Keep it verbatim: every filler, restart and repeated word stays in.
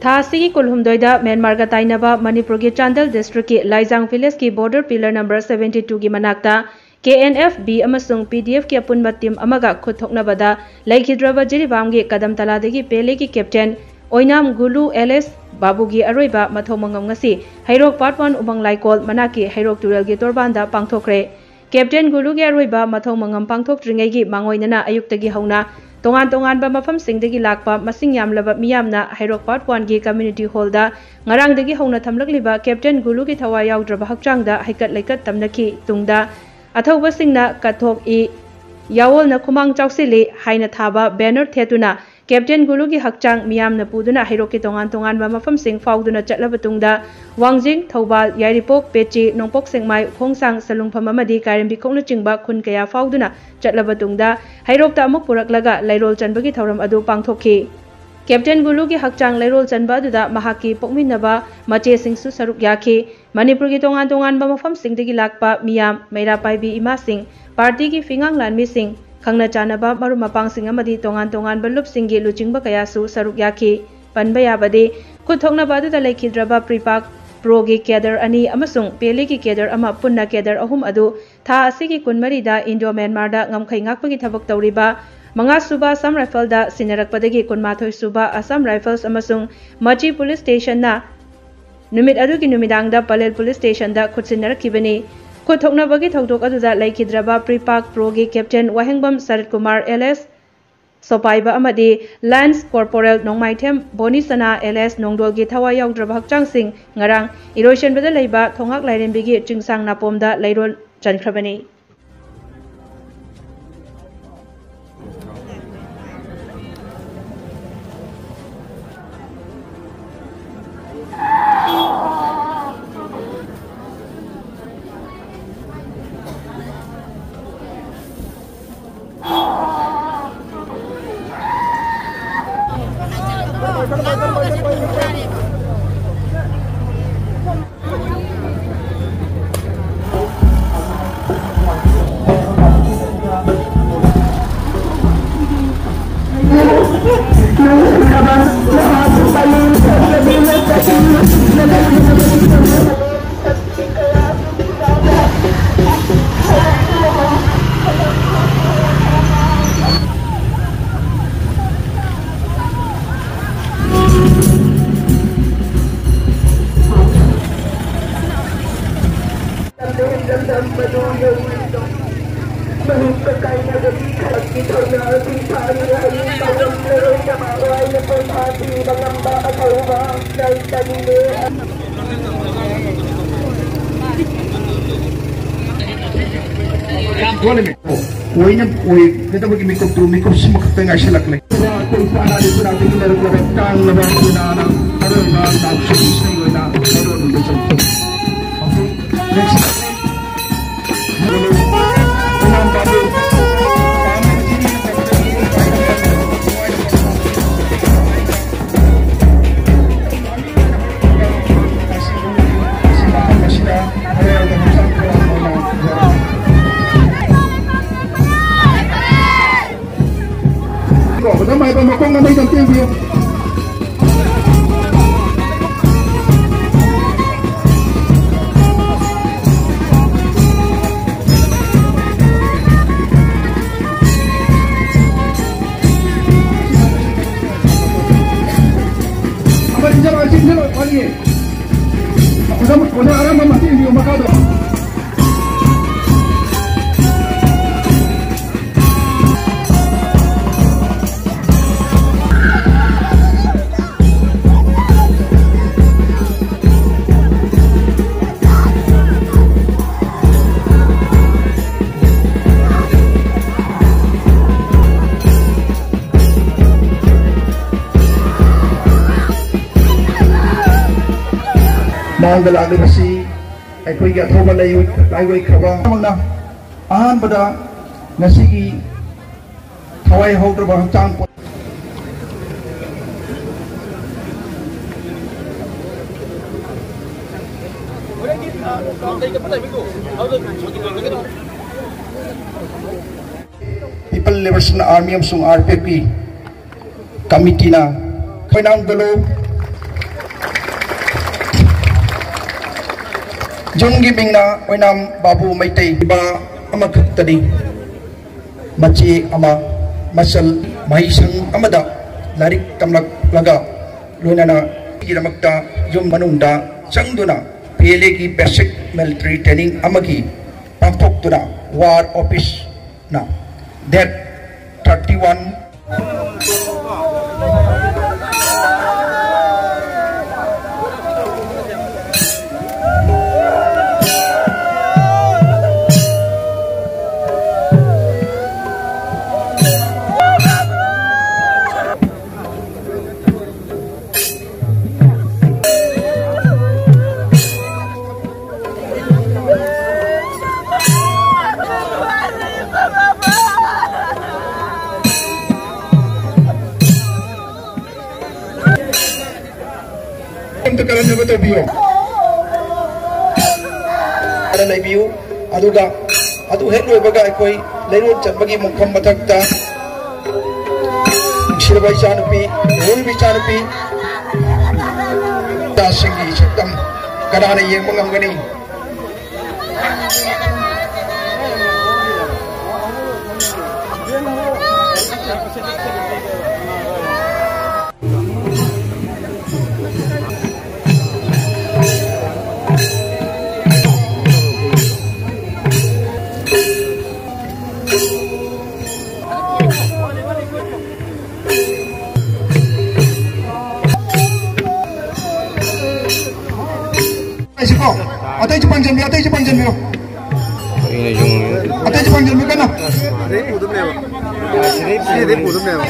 ꯊꯥ ꯑꯁꯤꯒꯤ ꯀꯨꯟꯍꯨꯝꯗꯣꯏꯗ ꯃ꯭ꯌꯥꯟꯃꯥꯔꯒ ꯇꯥꯏꯅꯕ ꯃꯅꯤꯄꯨꯔꯒꯤ ꯆꯥꯟꯗꯦꯜ ꯗꯤꯁꯇ꯭ꯔꯤꯛꯀꯤ ꯂꯥꯏꯖꯥꯡ ꯚꯤꯂꯦꯖꯀꯤ ꯕꯣꯔꯗꯔ ꯄꯤꯂꯔ ꯅꯝꯕꯔ ꯁꯚꯦꯟꯇꯤ ꯇꯨꯒꯤ ꯃꯅꯥꯛꯇ ꯀꯦ ꯑꯦꯟ ꯑꯦꯐ ꯕꯤ ꯑꯃꯁꯨꯡ ꯄꯤ ꯗꯤ ꯑꯦꯐꯀꯤ ꯑꯄꯨꯟꯕ ꯇꯤꯝ ꯑꯃꯒ ꯈꯨꯠ ꯊꯣꯛꯅꯕꯗ ꯂꯩꯈꯤꯗ꯭ꯔꯕ ꯖꯤꯔꯤꯕꯥꯝꯒꯤ ꯀꯗꯝꯇꯂꯥꯗꯒꯤ ꯄꯦꯂꯦꯒꯤ ꯀꯦꯞꯇꯦꯟ ꯑꯣꯏꯅꯥꯝ ꯒꯨꯂꯨ ꯑꯦꯂꯤꯁ ꯕꯥꯕꯨꯒꯤ ꯑꯔꯣꯏꯕ ꯃꯊꯧ ꯃꯉꯝ ꯉꯁꯤ ꯍꯩꯔꯣꯛ ꯄꯥꯔꯠ ꯋꯥꯟ ꯎꯃꯪ ꯂꯥꯏꯀꯣꯜ ꯃꯅꯥꯛꯀꯤ ꯍꯩꯔꯣꯛ ꯇꯨꯔꯦꯜꯒꯤ ꯇꯣꯔꯕꯥꯟꯗ ꯄꯥꯡꯊꯣꯛꯈ꯭ꯔꯦ꯫ ꯀꯦꯞꯇꯦꯟ ꯒꯨꯂꯨꯒꯤ ꯑꯔꯣꯏꯕ ꯃꯊꯧ ꯃꯉꯝ ꯄꯥꯡꯊꯣꯛꯇ꯭ꯔꯤꯉꯩꯒꯤ ꯃꯥꯡꯑꯣꯏꯅꯅ ꯑꯌꯨꯛꯇꯒꯤ ꯍꯧꯅ ꯇꯣꯉꯥꯟ ꯇꯣꯉꯥꯟꯕ ꯃꯐꯝꯁꯤꯡꯗꯒꯤ ꯂꯥꯛꯄ ꯃꯁꯤꯡ ꯌꯥꯝꯂꯕ ꯃꯤꯌꯥꯝꯅ ꯍꯩꯔꯣꯛ ꯄꯥꯔꯠ ꯋꯥꯟꯒꯤ ꯀꯝꯃ꯭ꯌꯨꯅꯤꯇꯤ ꯍꯣꯜꯗ ꯉꯔꯥꯡꯗꯒꯤ ꯍꯧꯅ ꯊꯝꯂꯛꯂꯤꯕ ꯀꯦꯞꯇꯦꯟ ꯒꯨꯂꯨꯒꯤ ꯊꯋꯥꯏ ꯌꯥꯎꯗ꯭ꯔꯕ ꯍꯛꯆꯥꯡꯗ ꯍꯩꯀꯠ ꯂꯩꯀꯠ ꯇꯝꯅꯈꯤ꯫ ꯇꯨꯡꯗ ꯑꯊꯧꯕꯁꯤꯡꯅ ꯀꯠꯊꯣꯛꯏ, ꯌꯥꯑꯣꯜꯅ ꯈꯨꯃꯥꯡ ꯆꯥꯎꯁꯤꯜꯂꯤ ꯍꯥꯏꯅ ꯊꯥꯕ ꯕꯦꯅꯔ ꯊꯦꯠꯇꯨꯅ ꯀꯦꯞꯇꯦꯟ ꯒꯨꯂꯨꯒꯤ ꯍꯛꯆꯥꯡ ꯃꯤꯌꯥꯝꯅ ꯄꯨꯗꯨꯅ ꯍꯩꯔꯣꯛꯀꯤ ꯇꯣꯉꯥꯟ ꯇꯣꯉꯥꯟꯕ ꯃꯐꯝꯁꯤꯡ ꯐꯥꯎꯗꯨꯅ ꯆꯠꯂꯕ ꯇꯨꯡꯗ ꯋꯥꯡꯖꯤꯡ, ꯊꯧꯕꯥꯜ, ꯌꯥꯏꯔꯤꯄꯣꯛ, ꯄꯦꯆꯤ, ꯅꯣꯡꯄꯣꯛ ꯁꯦꯛꯃꯥꯏ, ꯈꯣꯡꯁꯥꯡ, ꯁꯂꯨꯡꯐꯝ ꯑꯃꯗꯤ ꯀꯥꯏꯔꯦꯝꯕꯤꯈꯣꯛꯅꯆꯤꯡꯕ ꯈꯨꯟ ꯀꯌꯥ ꯐꯥꯎꯗꯨꯅ ꯆꯠꯂꯕ ꯇꯨꯡꯗ ꯍꯩꯔꯣꯛꯇ ꯑꯃꯨꯛ ꯄꯨꯔꯛꯂꯒ ꯂꯩꯔꯣꯜ ꯆꯟꯕꯒꯤ ꯊꯧꯔꯝ ꯑꯗꯨ ꯄꯥꯡꯊꯣꯛꯈꯤ꯫ ꯀꯦꯞꯇꯦꯟ ꯒꯨꯂꯨꯒꯤ ꯍꯛꯆꯥꯡ ꯂꯩꯔꯣꯜ ꯆꯟꯕ ꯑꯗꯨꯗ ꯃꯍꯥꯛꯀꯤ ꯄꯣꯛꯃꯤꯟꯅꯕ ꯃꯆꯦꯁꯤꯡꯁꯨ ꯁꯔꯨꯛ ꯌꯥꯈꯤ꯫ ꯃꯅꯤꯄꯨꯔꯒꯤ ꯇꯣꯉꯥꯟ ꯇꯣꯉꯥꯟꯕ ꯃꯐꯝꯁꯤꯡꯗꯒꯤ ꯂꯥꯛꯄ ꯃꯤꯌꯥꯝ, ꯃꯩꯔꯥ ꯄꯥꯏꯕꯤ ꯏꯃꯥꯁꯤꯡ, ꯄꯥꯔꯇꯤꯒꯤ ꯐꯤꯉꯥꯡ ꯂꯥꯟꯃꯤꯁꯤꯡ, ꯈꯪꯅ ꯆꯥꯟꯅꯕ ꯃꯔꯨꯞ ꯃꯄꯥꯡꯁꯤꯡ ꯑꯃꯗꯤ ꯇꯣꯉꯥꯟ ꯇꯣꯉꯥꯟꯕ ꯂꯨꯞꯁꯤꯡꯒꯤ ꯂꯨꯆꯤꯡꯕ ꯀꯌꯥꯁꯨ ꯁꯔꯨꯛ ꯌꯥꯈꯤ꯫ ꯄꯟꯕ ꯌꯥꯕꯗꯤ, ꯈꯨꯠ ꯊꯣꯛꯅꯕ ꯑꯗꯨꯗ ꯂꯩꯈꯤꯗ꯭ꯔꯕ ꯄ꯭ꯔꯤꯄꯥꯛ ꯄ꯭ꯔꯣꯒꯤ ꯀꯦꯗꯔ ꯑꯅꯤ ꯑꯃꯁꯨꯡ ꯄꯦꯂꯦꯒꯤ ꯀꯦꯗꯔ ꯑꯃ ꯄꯨꯟꯅ ꯀꯦꯗꯔ ꯑꯍꯨꯝ ꯑꯗꯨ ꯊꯥ ꯑꯁꯤꯒꯤ ꯀꯨꯟꯃꯔꯤꯗ ꯏꯟꯗꯣ ꯃ꯭ꯌꯥꯟꯃꯥꯔꯗ ꯉꯝꯈꯩ ꯉꯥꯛꯄꯒꯤ ꯊꯕꯛ ꯇꯧꯔꯤꯕ ꯃꯉꯥ ꯁꯨꯕ ꯑꯁꯥꯝ ꯔꯥꯏꯐꯜꯗ ꯁꯤꯟꯅꯔꯛꯄꯗꯒꯤ ꯀꯨꯟꯃꯥꯊꯣꯏ ꯁꯨꯕ ꯑꯁꯥꯝ ꯔꯥꯏꯐꯜꯁ ꯑꯃꯁꯨꯡ ꯃꯆꯤ ꯄꯨꯂꯤꯁ ꯁ꯭ꯇꯦꯁꯟꯅ ꯅꯨꯃꯤꯠ ꯑꯗꯨꯒꯤ ꯅꯨꯃꯤꯗꯥꯡꯗ ꯄꯂꯦꯜ ꯄꯨꯂꯤꯁ ꯁ꯭ꯇꯦꯁꯟꯗ ꯈꯨꯠꯁꯤꯟꯅꯔꯛꯈꯤꯕꯅꯤ꯫ ꯈꯨꯠ ꯊꯣꯛꯅꯕꯒꯤ ꯊꯧꯗꯣꯛ ꯑꯗꯨꯗ ꯂꯩꯈꯤꯗ꯭ꯔꯕ ꯄ꯭ꯔꯤꯄꯥꯛ ꯄ꯭ꯔꯣꯒꯤ ꯀꯦꯞꯇꯦꯟ ꯋꯥꯍꯦꯡꯕꯝ ꯁꯔꯠ ꯀꯨꯃꯥꯔ ꯑꯦꯜ ꯑꯦꯁ ꯁꯣꯄꯥꯏꯕ ꯑꯃꯗꯤ ꯂꯥꯏꯟꯁ ꯀꯣꯔꯄꯣꯔꯦꯜ ꯅꯣꯡꯃꯥꯏꯊꯦꯝ ꯕꯣꯅꯤꯁꯅꯥ ꯑꯦꯜ ꯑꯦꯁ ꯅꯣꯡꯗꯣꯜꯒꯤ ꯊꯋꯥꯏ ꯌꯥꯎꯗ꯭ꯔꯕ ꯍꯛꯆꯥꯡꯁꯤꯡ ꯉꯔꯥꯡ ꯏꯔꯣꯏꯁꯦꯟꯕꯗ ꯂꯩꯕ ꯊꯣꯉꯥꯛ ꯂꯥꯏꯔꯦꯝꯕꯤꯒꯤ ꯆꯤꯡꯁꯥꯡ ꯅꯥꯄꯣꯝꯗ ꯂꯩꯔꯣꯜ ꯆꯟꯈ꯭ꯔꯕꯅꯤ꯫ ꯑꯣꯏꯅ ꯑꯣꯏꯒꯗꯕꯒꯤ ꯃꯤꯀꯨꯞꯇꯨ ꯃꯤꯀꯨꯞꯁꯤꯃꯈꯛꯇ ꯉꯥꯏꯁꯤꯜꯂꯛꯂꯦ꯫ ꯑꯩꯈꯣꯏ ꯏꯄꯥ ꯏꯄꯨꯅ ꯇꯥꯡꯂꯕ ꯄꯨꯅꯥꯅ ꯑꯔꯣꯏꯕ ꯅꯥꯎꯁꯨ ꯏꯁꯩ ꯑꯣꯏꯅ ꯃꯥꯏꯔꯣꯟꯗ ꯆꯠꯈꯤ꯫ ꯍꯧꯖꯤꯛ next ꯀꯣ, ꯑꯣꯖꯥ ꯃꯥꯏꯕ ꯃꯈꯣꯡ ꯑꯃ ꯑꯝꯇ ꯌꯦꯡꯕꯤꯌꯨ꯫ ꯑꯃ ꯏꯟꯖꯜꯂꯣ, ꯏꯟꯖꯜꯂꯣ, ꯋꯥꯠꯂꯤꯌꯦ꯫ ꯑꯣꯖꯥ, ꯑꯣꯖꯥ ꯑꯔꯥꯝꯕꯝ ꯑꯝꯇ ꯌꯦꯡꯕꯤꯌꯨ ꯃꯈꯥꯗꯣ꯫ ꯃꯥꯡꯗ ꯂꯥꯛꯂꯤꯕꯁꯤ ꯑꯩꯈꯣꯏꯒꯤ ꯑꯊꯧꯕ ꯂꯩ-, ꯂꯥꯏꯑꯣꯏꯈ꯭ꯔꯕ ꯑꯍꯥꯟꯕꯗ ꯉꯁꯤꯒꯤ ꯊꯋꯥꯏ ꯍꯧꯗ꯭ꯔꯕ ꯍꯛꯆꯥꯡ ꯄꯣ-, People Liberation Army ꯑꯃꯁꯨꯡ R P F ꯀꯤ committee ꯅ ꯑꯩꯈꯣꯏ ꯅꯥꯎꯗꯂꯨ ꯌꯨꯝꯒꯤ ꯃꯤꯡꯅ ꯑꯣꯏꯅꯥꯝ ꯕꯥꯕꯨ ꯃꯩꯇꯩ꯫ ꯏꯕ ꯑꯃꯈꯛꯇꯅꯤ꯫ ꯃꯆꯦ ꯑꯃ ꯃꯆꯜ ꯃꯍꯩꯁꯪ ꯑꯃꯗ ꯂꯥꯏꯔꯤꯛ ꯇꯝꯂꯛꯂꯒ ꯂꯣꯏꯅꯅ ꯒꯤꯗꯃꯛꯇ ꯌꯨꯝ ꯃꯅꯨꯡꯗ ꯆꯪꯗꯨꯅ ꯄꯤ ꯑꯦꯜ ꯑꯦꯒꯤ basic military training ꯑꯃꯒꯤ ꯄꯥꯡꯊꯣꯛꯇꯨꯅ ꯋꯥꯔ ꯑꯣꯐꯤꯁꯅ date thirty one ꯑꯝꯇ ꯀꯔꯝꯅꯕ ꯇꯧꯕꯤꯌꯣ꯫ ꯈꯔ ꯂꯩꯕꯤꯌꯨ꯫ ꯑꯗꯨꯒ ꯑꯗꯨ ꯍꯦꯛ ꯂꯣꯏꯕꯒ ꯑꯩꯈꯣꯏ ꯂꯩꯔꯣꯟ ꯆꯟꯕꯒꯤ ꯃꯨꯡꯐꯝ ꯃꯊꯛꯇ ꯅꯨꯡꯁꯤꯔꯕ ꯏꯆꯥꯅꯨꯄꯤ, ꯂꯣꯏꯔꯤꯕ ꯏꯆꯥꯅꯨꯄꯤ, ꯏꯆꯥꯁꯤꯡꯒꯤ ꯁꯛꯇꯝ ꯀꯅꯥꯅ ꯌꯦꯡꯕ ꯉꯝꯒꯅꯤ? ꯑꯩꯁꯤꯀꯣ, ꯑꯇꯩꯁꯨ ꯄꯥꯟꯁꯤꯟꯕꯤꯌꯨ, ꯑꯇꯩꯁꯨ ꯄꯥꯟꯁꯤꯟꯕꯤꯌꯨ꯫ ꯑꯩꯅ ꯌꯨꯡꯉꯤ꯫ ꯑꯇꯩꯁꯨ ꯄꯥꯟꯁꯤꯟꯕꯤꯌꯨ ꯀꯟꯅ꯫ ꯁꯤꯗꯩ ꯄꯨꯗꯕꯅꯦꯕ꯫ ꯁꯤꯗꯩ ꯄꯨꯗꯕꯅꯦꯕ꯫